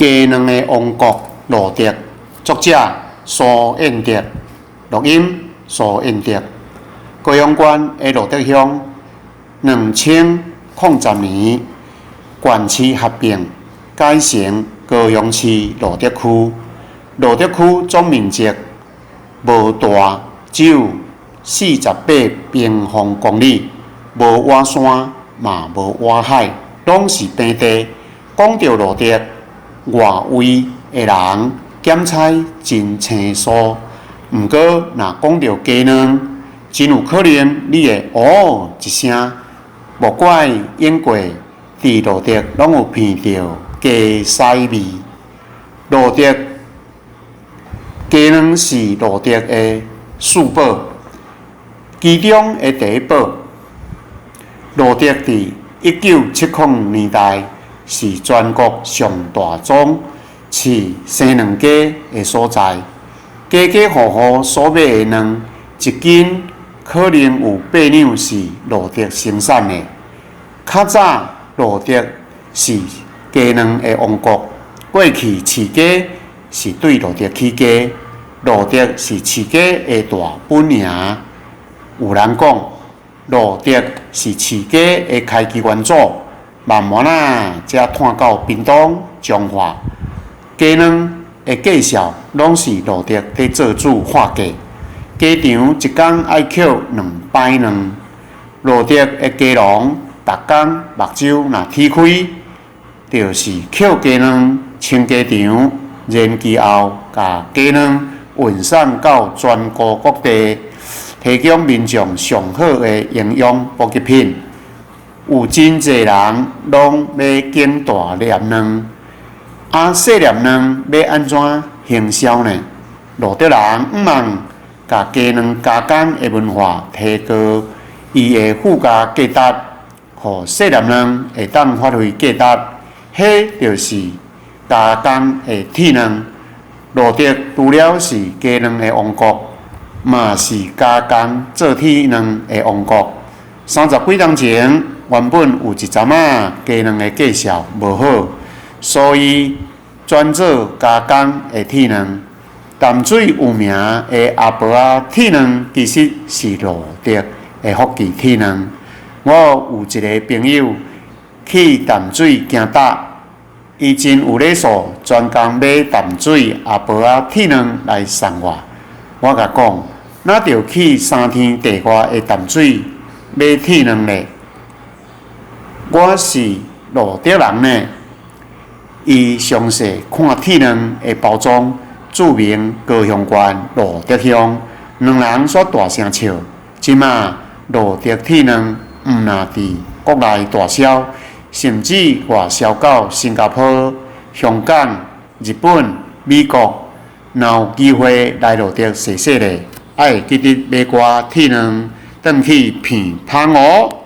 雞卵的王國露德，作者蘇彥德，錄音蘇彥德。高雄縣的露德鄉，2010年縣市合併，改成高雄市露德區。露德區總面積無大，只有48平方公里，無倚山嘛無倚海，攏是平地。講著露德，外圍的人檢猜真生疏。毋過，若講著雞卵，真有可能你會哦一聲，莫怪永過佇露德攏有聞著雞屎味。露德雞卵是露德的四寶，其中的第一寶。露德佇1970年代是全國上大宗飼生卵雞的所在，家家戶戶所買的卵，一斤可能有8兩是露德生產的。較早露德是雞卵的王國，過去飼雞是對露德起家，露德是飼雞的大本營。有人講，露德是飼雞的開機元祖。慢慢仔，才傳到屏東、彰化。雞卵的介紹，攏是露德佇做主劃價。雞場一工愛抾兩擺卵。露德的雞農，逐工目睭若鐵開，就是抾雞卵、清雞場，然後共雞卵運送到全國各地，提供民眾上好的營養補給品。有真濟人攏欲揀大粒卵，啊，細粒卵欲按怎行銷呢？露德人向望共雞卵加工的文化提高伊的附加價值，予細粒卵會當發揮價值，彼就是加工的鐵卵。露德除了是雞卵的王國，嘛是加工做鐵卵的王國。三十幾冬前，原本有一陣仔雞卵的介紹無好，所以轉做加工的鐵卵。淡水有名的阿婆仔鐵卵，其實是露德的福記鐵卵。我有一个朋友去淡水行搭，伊真有禮數，專工買淡水阿婆仔鐵卵來送我。我共講，哪著去三天地外的淡水買鐵卵咧？我是露德人呢。伊詳細看鐵卵的包裝，註明高雄縣露德鄉，兩人煞大聲笑。這馬露德鐵卵毋若佇國內大銷，甚至外銷到新加坡、香港、日本、美國。若有機會來露德踅踅咧，愛記得買寡鐵卵轉去鼻芳哦。